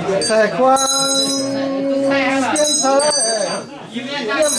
Cai kuang, sien cai, yiem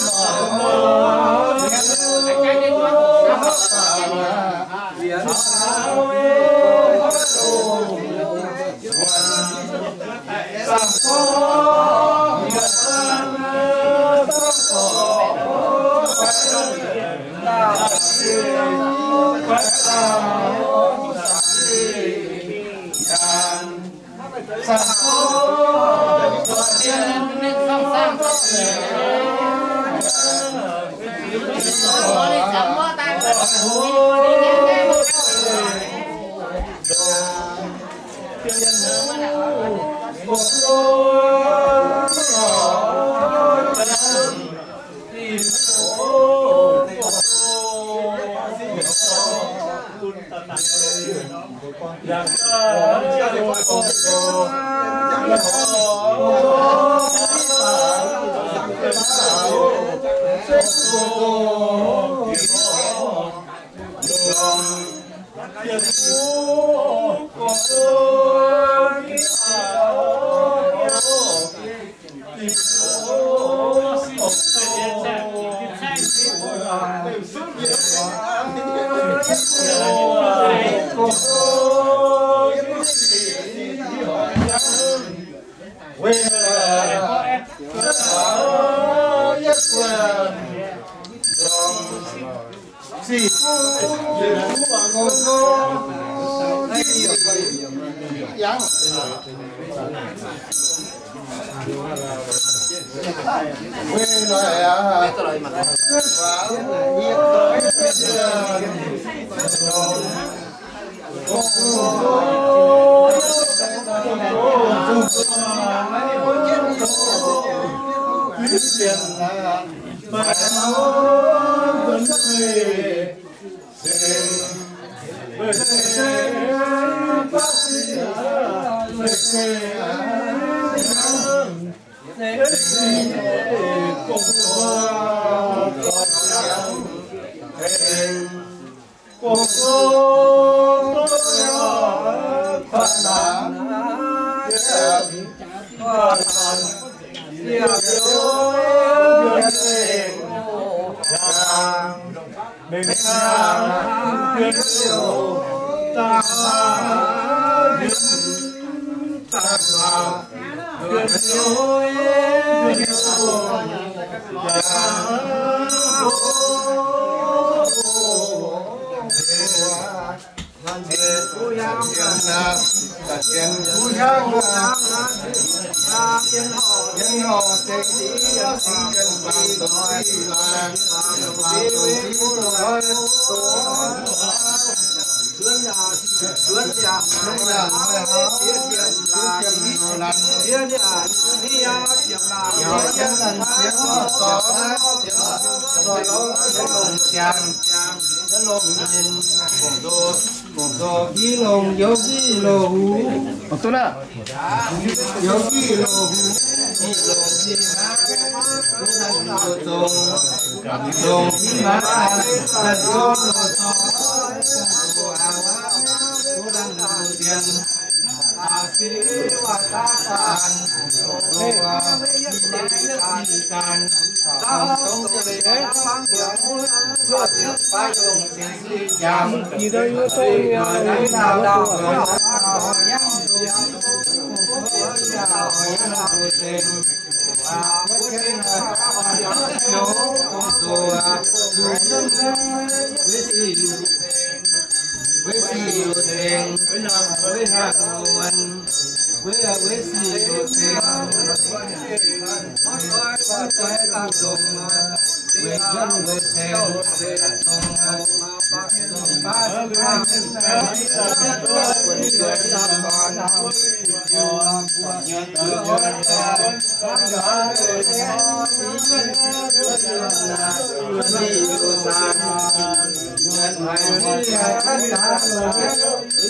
norqc,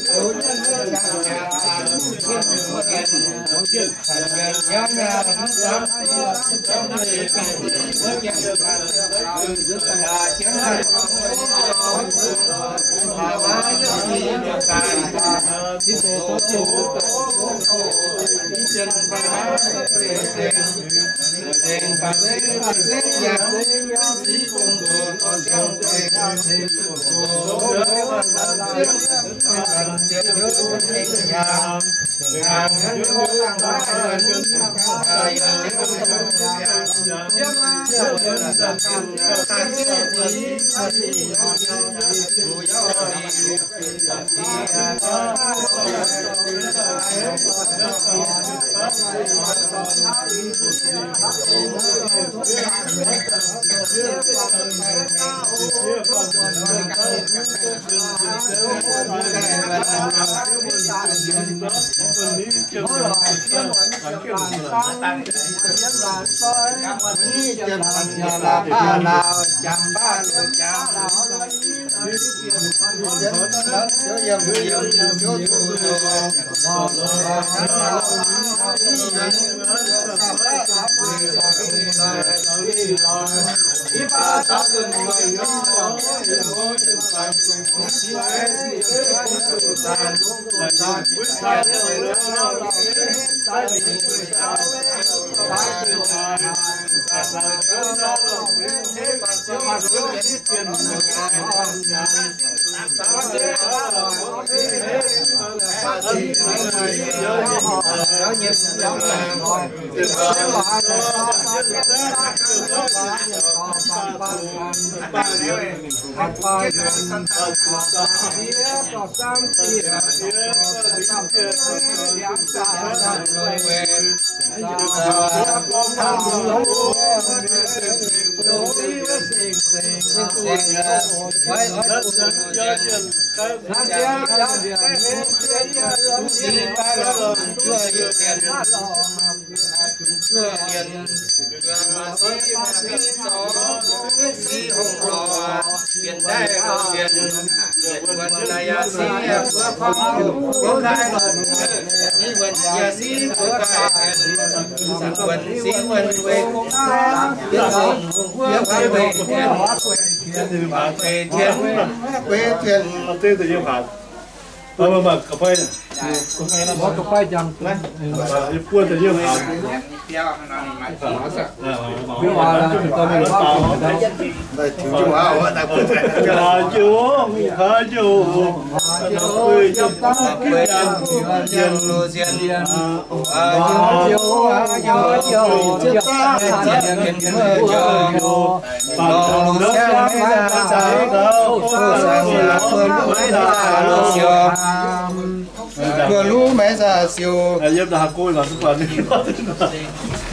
Mbuo luv maiv zaah siou.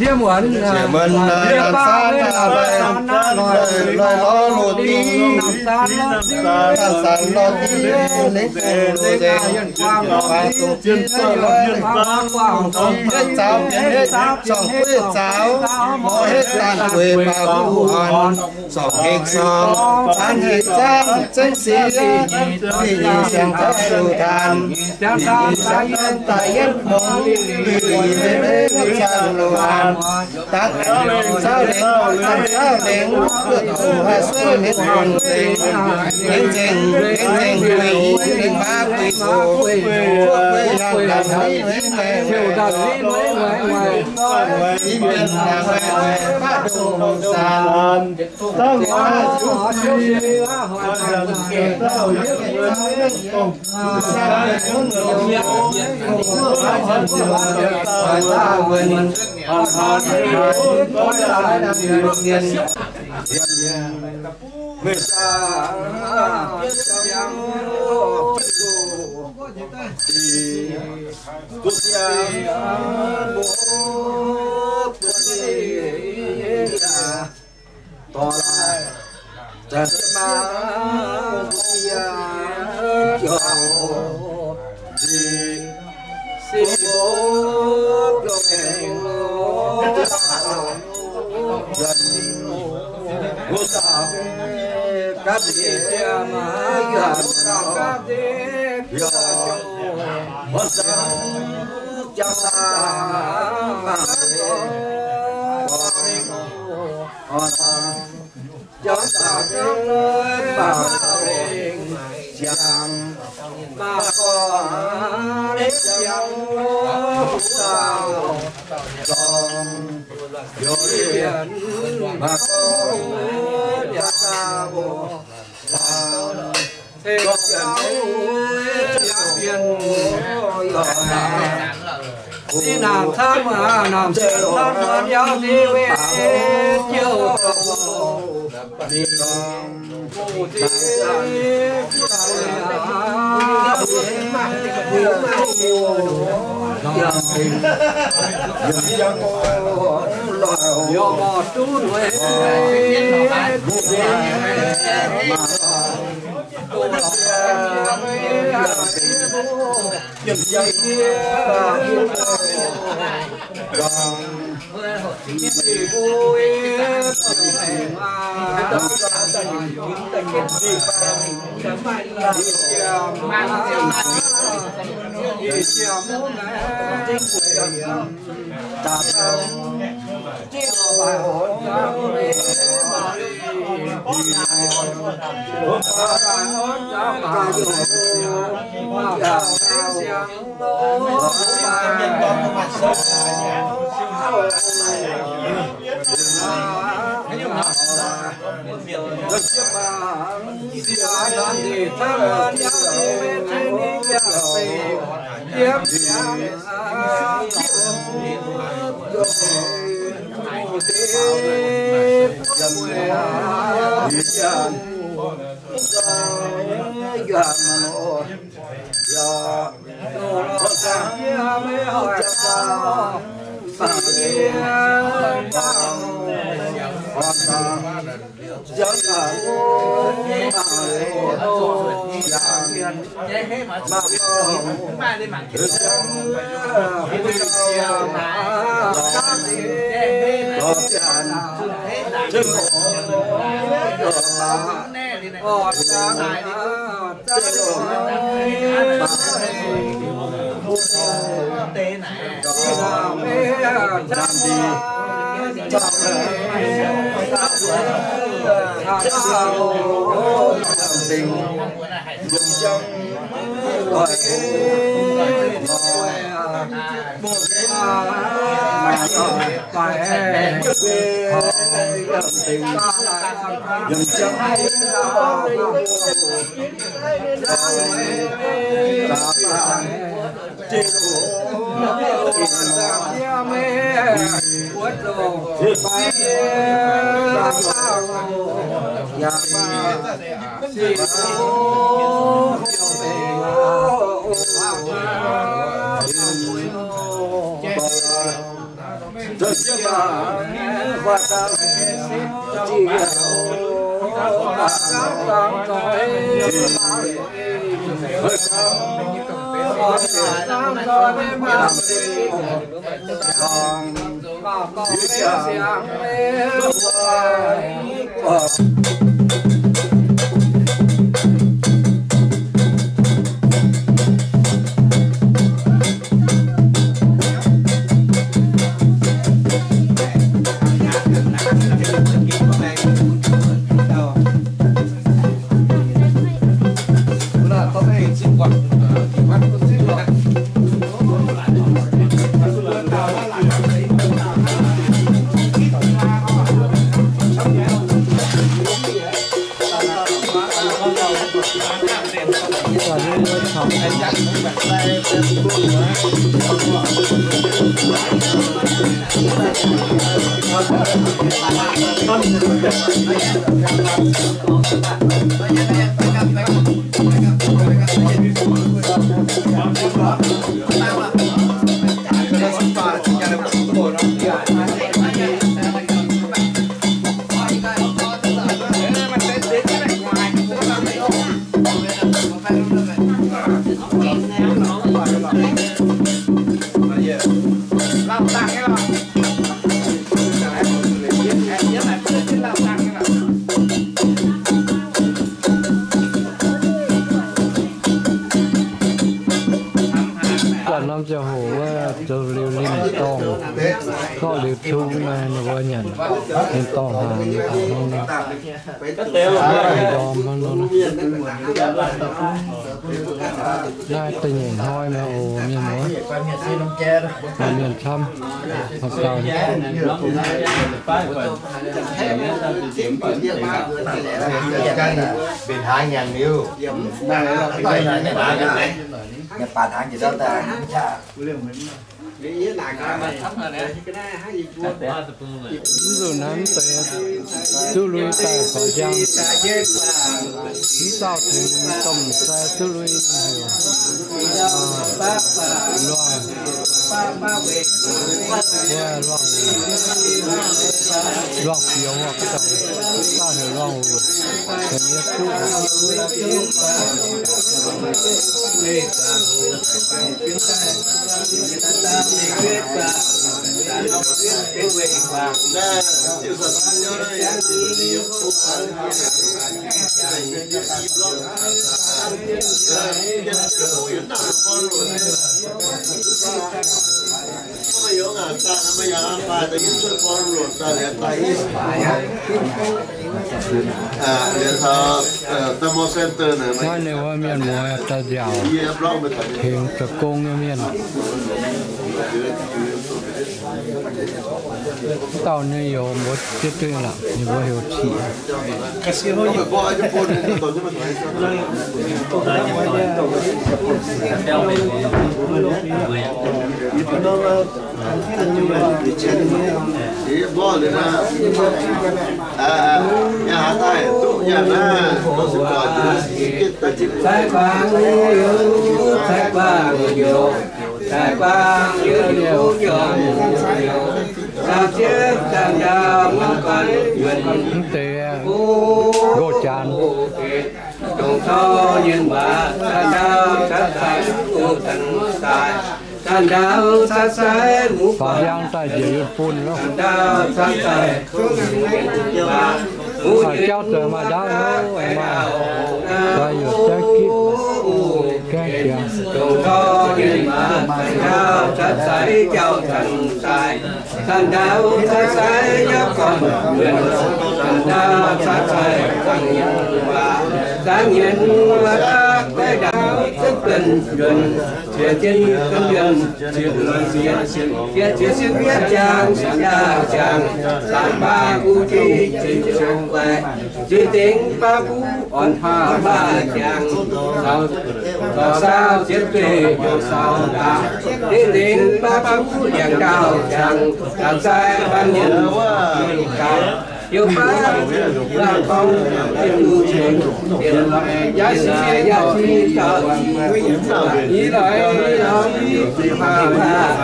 Mienh muonz, aa, aa, loih lorz loz-dingh, aa, zanc lorz dingh, lengc gong loz-nzengc, faix dongh zinh, faix dongh zinh, yietv zaux bienx yietv, zorngc gueiv zaux, mborqv yietv daanh gueix baac huv horn, zorngc hekv sorng, zaanv hekv zaanv, zengv sic, lih nyic siang taux zuqc taanx, lih nyic siang daaih yietv mongx, lih nyic zaanv loz-anx, dangv zauv lengx, zaanv zauv lengx, buoqv zuqc haih sueih lengx nzengc, lengx nzengc, lengx nzengc guix, lengx baav guix zoqc, guoqv gueix yangh daaih lih nyic maengx, lih mienh yangh maengx, baav ndongc zaanc. Zorqv liuz cung naaiv ninh mbuo nyanc, ninh dorh hnaangx aqc hnangv nor, ndorm hnangv nor. Naaiv da'nyeic hnoi mi'aqv oc mienh muoz, mienh camv, horpc dauh. Mbenc hnaangx nyanc liuz, mbenc hnaangx nyanc. Mv nzunc naaiv mv deix zuqv lui daaih faaux njang, mv dauh tengx domh sai zuqv lui heuc, luangh, luangh, luangh fioux, dauh heuc luangh wuic, heuc nyei zuqv. Naaiv ninh mbuo mienh muoz daaih nziaauc tengx zoux gong nyei mienh. Dauh ninh youz mbuo jiex duqv lorqc, ninh mbuo heuc Ciqc. Mv deix nqox janx. Faaux njang daaih njiec yunh bun loh. Jauv zoux maaih ndaauv loh, maaih, daaih yuoqc jaiv gitv, gaengh jangx. Zinh dingc baav buv orn haav maaih jangx, zaux saau ziepc zueih hnyouv saau daaih. Zinh dingc baav buv ndiangx gauh jangx, zaux sai baan nyienz gauh. Liuz baav laangh gorngv jienv duqv cien, yaac si yaac si dauh i, i lorz i lorz i, i, i, i,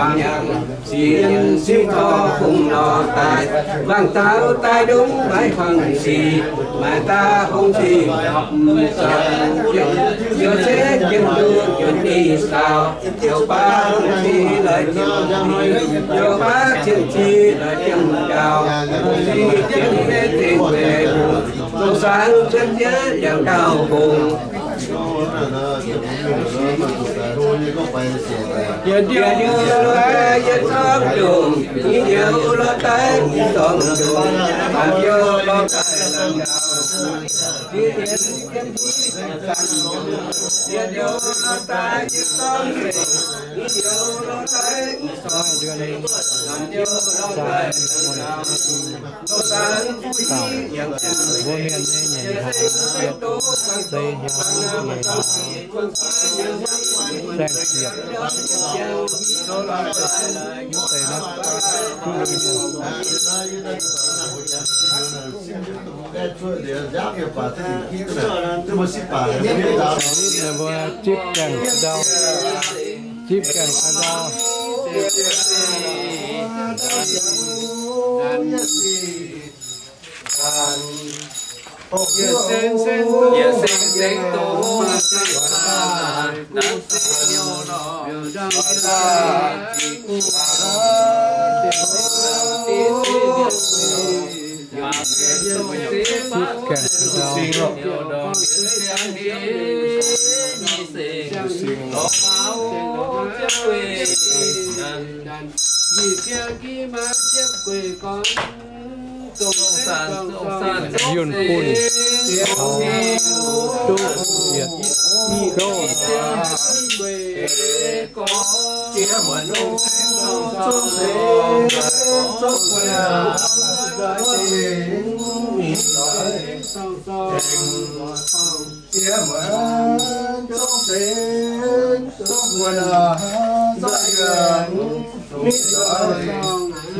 i, Sienx singx torv hungh nor daaih, mangc taux daaih ndongc maiv hmuangx sic, maiv daaih hungh sic mv zoux. Ziouc se jienv nduqc njuonx i saau, ziouc baav hungh sic lorz jienv, ziouc baav cien sic lorz jienv njaaux, hungh sic jienv maiv dingc maiv hungh, zong saangv cuotv jienv liangx dauh hungh. Yietc ndiouh lorz daaih yietc zorngh jomc, i ndiouh lorz daaih i zorngh jomc, aa ndiouh lorz daaih lamh ndaauh, i ndiouh lorz daaih yietc zorngh jomc, i ndiouh lorz daaih i zorngh jomc, aa ndiouh lorz daaih lamh ndaauh. Mbuo mienh nyei nyanc hnaangx, yietc zei hnyangx nyei hnaangx, saeng-siepc, mv deix naaiv, duqv lui mienh. Ninh mbuo zipv gaengh ndau, zipv gaengh ndau. Yunh Bun, Taux Duqv Yietc, Gouv,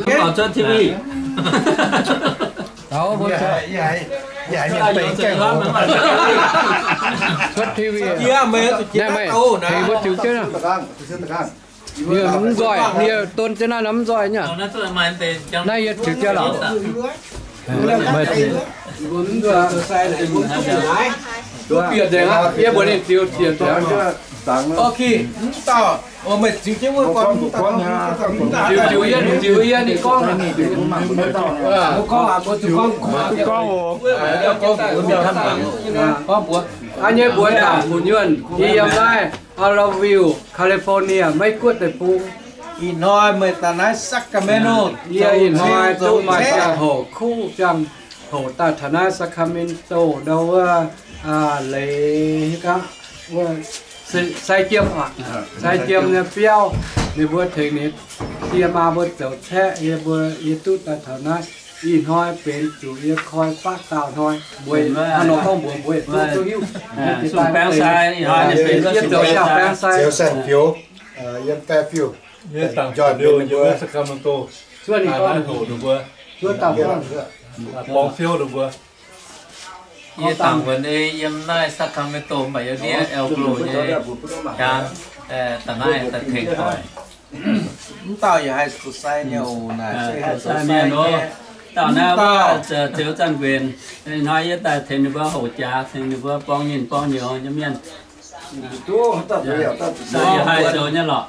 Cuotv T V. Cuotv T V. Naaiv meih, meih mbuo ziux jienv. Yie mv nzoih, yie don jienv naaiv nor mv nzoih nyei. Naaiv yie ziux jienv lorqc. Duqv bieqc nzengc aqv, yie mbuox ninh ziux bieqc nzengc. Ziux, ziux yie, ziux yie ninh gorngv. Gorngv mbuox, aa, nyei mbuox ndaangc fu'nyuonh, yie yiem naaiv Oroville, California, Meiv Guoqv deic-bung. Ih hnoi meih daaih naaiv Sacramento, yie ih hnoi duqv maaih ziangh hoc kuv ziangh hoc daaih taux naaiv Sacramento ndau wuov, aa, leiz, wuov Sai Jiem aac, Sai Jiem nyei biauv, ninh mbuo tengx ninh die maa mbuo zoux caeqv, yie mbuo, yie duqv daaih taux naaiv. Ih hnoi benx zuqc yie koi fatv dauh hnoi, mbuo hnangv nor gorngv mbuox mbuo yietc zungv duqv hiuv. Yie zoux siang-baeng sai, yiem Fairfield, yie dangc njoih benx ninh mbuo, cuotv ninh gorngv, cuotv dauh gorngv, borngz fiou ninh mbuo. Yie dangc wuonx ei yiem naaiv Sacramento mv baac yiem ndiev Elk Grove nyei, da'naaiv daaih tengx doic. Mv dauh yaac haih zuqc sai nyei oc naaic, sai mienh oc. Dauh naaiv wuov Ziouv Zanc Nquenc, ih hnoi yie daaih tengx ninh mbuo hoqc jaax, tengx ninh mbuo borngz nyinh borngz nyouz nyei mienh. Yie haih zoux nyei lorqc.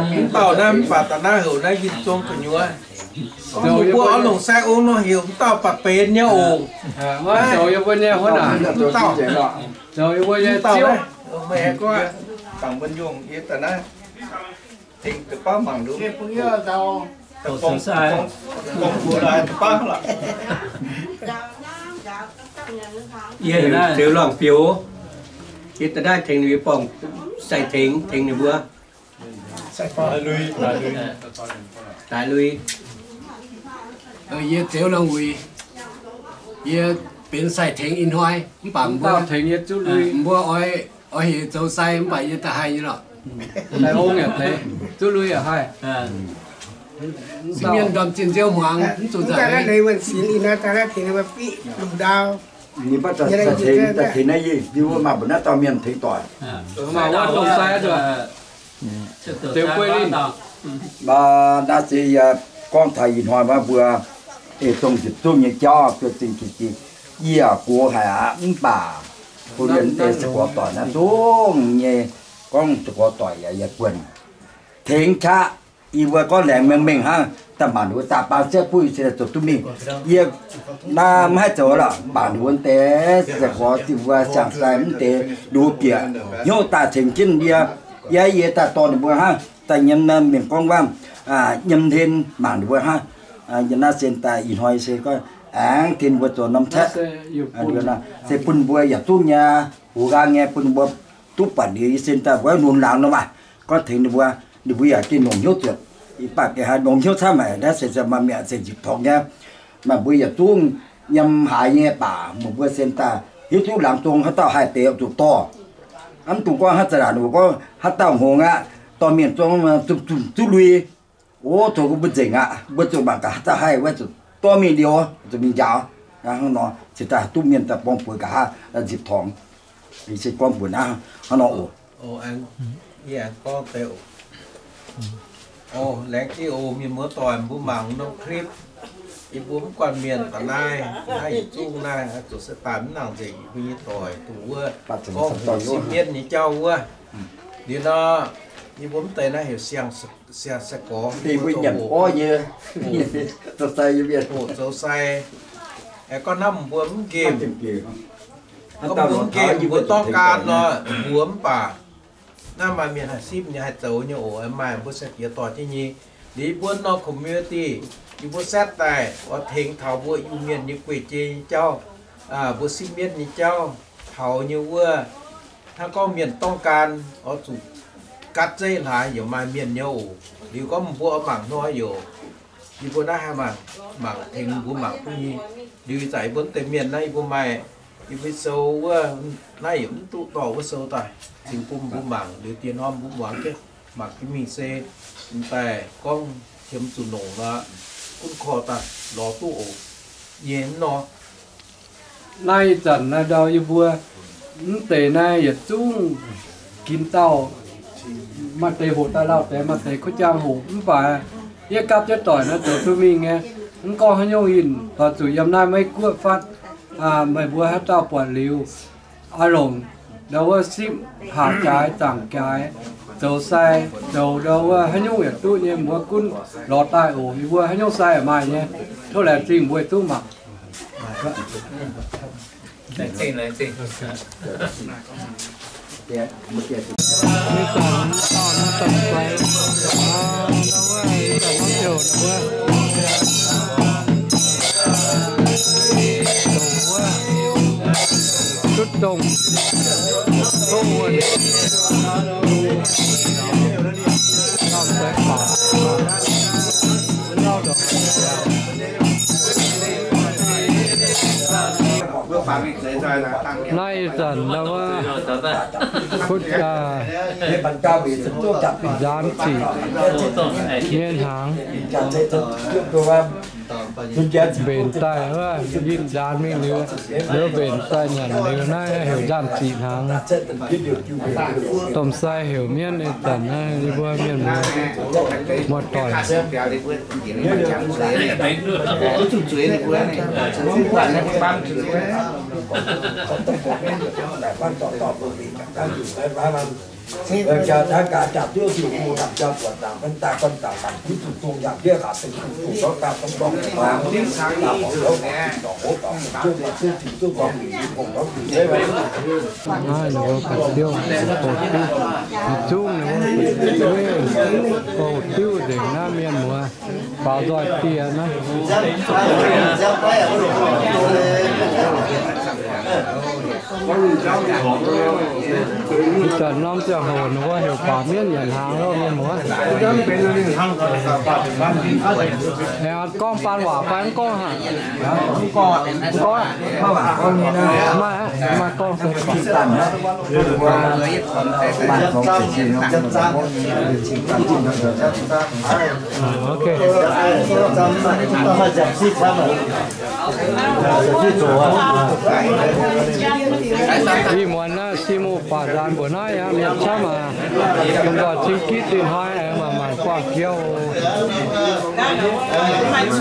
Mv dauh naaiv mv baac da'naaiv heuc naaiv yinh zong gu'nyuoz. Mbuo oix longc sai ong nor heuc mv dauh baac benx nyei oc. Mv dauh, mv dauh, meih gorngv dangc mbuo nyungc yie daaih naaiv. Tengx deix baav mangc nduov. Yie ziux longc fiou, yie daaih naaiv tengx ninh mbuo borngz sai tengx, tengx ninh mbuo daaih lui. Yie ziux longc wuic, yie benx sai tengx ih hnoi, mv baac mbuo tengx yie zuqv lui, mbuo oix, oix heuc zoux sai mv baac yie daaih haih nyei lorqc. Sai ong yaac deix, zuqv lui yaac haih. Mienh ndorm zinh nziouv hmuangx mv zuqc nzaic. Ninh mbuo daaih tengx, daaih tengx naaiv, yie wuov maaih mbuo naaiv dauh mienh tengx doic. Maaih wuov dongh sai, naaiv se yie gorngv taux ih hnoi wuov mbuo, ei dongh nzipc zungv nyei jauv, zuov zingh jiex jiex, yie gox haic aqv, mv baac bun mienh deix se gorx doic naaiv zungv nyei, gorngv se gorx doic yaac yie buonc tengx qaqv. Yie mbuo gorngv laengz mengh mengh hnangv, daaih mangc ninh mbuo daaih baamz siepv buv se zoux duqv mingh. Yie naaiv mv haih zoux lorqc, mangc ninh mbuo deix se gorx, ninh mbuo siang-sai mv deix ninh mbuo bieqc hnyouv daaih tengx jienv yie. Yie, yie daaih dorh ninh mbuo hnangv, daaih yiem naaiv mienh gorngv waac, yiem hlen mangc ninh mbuo hnangv. Yiem naaiv se daaih ih hnoi se gorngv aengx tengx mbuo zoux norm caeqv, se bun mbuo yaac duqv nyei, hu nqaang nyei, bun mbuo duqv buatc liuz yie se daaih mbuo nunc laangz nor maah, gorngv tengx ninh mbuo, ninh mbuo yaac gengh longc hnyouv zuotc. Ih baac gengh haiz longc hnyouv camv haic, naaiv se maaih mi'aqv, se nzipc torngx nyei. Maaih mbuo yietc zungv yiem haaix nyei baac, meih mbuo se daaih hiuv duqv laangz zong haaix dauh haih deix zuqc dorh. Mv dungx gorngv haaix zanc naaic, ninh mbuo gorngv haaix dauh hngongx aqv, dorh mingh zong zuqc lui. O, zoux mbuo nzengc aqv, mbuo zuqc mangc gaax haaix dauh haih wuov zuqc dorh mingh liuz, zuqc mingh njaaux. Hnangv nor se daaih duqv mienh daaih borngz buoz nqa'haav nzipc torngx. Ih se gorngv mbuox naaiv hnangv nor oc. O, laengz zingh oc mienh muoz-doic, mbuo mangc norm clip. Yie mbuo mv guanh mienh da'naaiv, naaiv yietc zungv naaiv zuqc se daaih mv nangc nzengc yie mbuo nyei doic dongh wuov gorngv hoqc sipv mienv nyei jauv wuov. Liuz nor, yie mbuo mv deix naaiv heuc siang, siang sai-gorx, mbuo zoux hoqc, zoux sai, aengx gorngv hnamv mbuo mv nqemh, gorngv mbuo mv nqemh, mbuo dorng gan nor, mbuo mv baac Naaiv maaih mienh haih sipv nyei, haih zoux nyei oc. Maaih mbuo sai-diex dorh jienv nyei. Liuz yie mbuo norm community, yie mbuo setv daaih oix tengx taux mbuo Iu-Mienh nyei guei-jei nyei jauv, mbuo sipv mienv nyei jauv, taux nyei wuov, hnangv gorngv mienh dorng gan, oix zuqc gatv zeiv hlaax yaac maaih mienh nyei oc. Liuz gorngv mbuo oix mangc hnoi yaac, yie mbuo naaiv haih mangc, mangc tengx mbuo mangc duqv nyei. Liuz ih zanc yie mbuo deix mienh naaiv yie mbuo maaih, yie mbuo sou wuov, naaiv yaac mv duqv dorh wuov sou daaih, ziux bun mbuo mangc. Liuz diex norm mbuo muangx jienv mangc jienv mingh se m'daaih gorngv qiemx zuqc longc nor, gunv korv daaih lorz duqv oc. Nyei nor. Naaiv ih zanc naaiv ndau yie mbuo mv deix naaiv yietc zungv ginx dauh, maaih deix hoqc daaih lauh deix, maaih deix kuv jaang hoqc, mv baac yie gapv jienv doic naaiv zoux duqv mingh nyei. Mv gorngv haaix nyungc yinh, oix zuqc yiem naaiv Meiv Guoqv fatv, meih mbuo haaix dauh buatc liuz, oix longc ndau wuov sipv, haac jaaix, zaangc jaaix, zoux sai, zoux ndau wuov haaix nyungc yaac duqv nyei, mbuo gunv lorz daaih oc. Yie mbuo haaix nyungc sai yaac maaih nyei. Tov laengz zingh mbuo duqv mangc. Duqv dongh, tov wuonh, lauh deix baac, lauh dongh. Naaiv ih zanc ndau wuov, nzaanx ziqc nyei hnaangx. Mbenc daaih wuov, yinh nzaanx mingh liuz, liuz mbenc daaih nyanc liuz, naaiv heuc nzaanx ziqc hnaangx. Domh sai heuc mienv ih zanc naaiv yie mbuo mienh muoz, muoz-doic. Naaiv ninh mbuo ba'diuv, ba'diuv, zungv ninh mbuo ba'diuv nzengc naaiv mienh muoz. Faaux nzoih dieh naaiv. Ih zanc norm ziangh hoc ninh mbuo heuc baac mienv nyanc hnaangx loh, mienh muoz. Aengx gorngv baan waac fai mv gorngv haic? Gorngv, maaih, maaih gorngv se. Ok. Ih muonz naaiv si muh baac nzaanx mbuoqc naaiv yaac mienh camv aqv. Mienh nzoih cing gitv zinh hnoi aengx maaih maanc buangh jiex oc.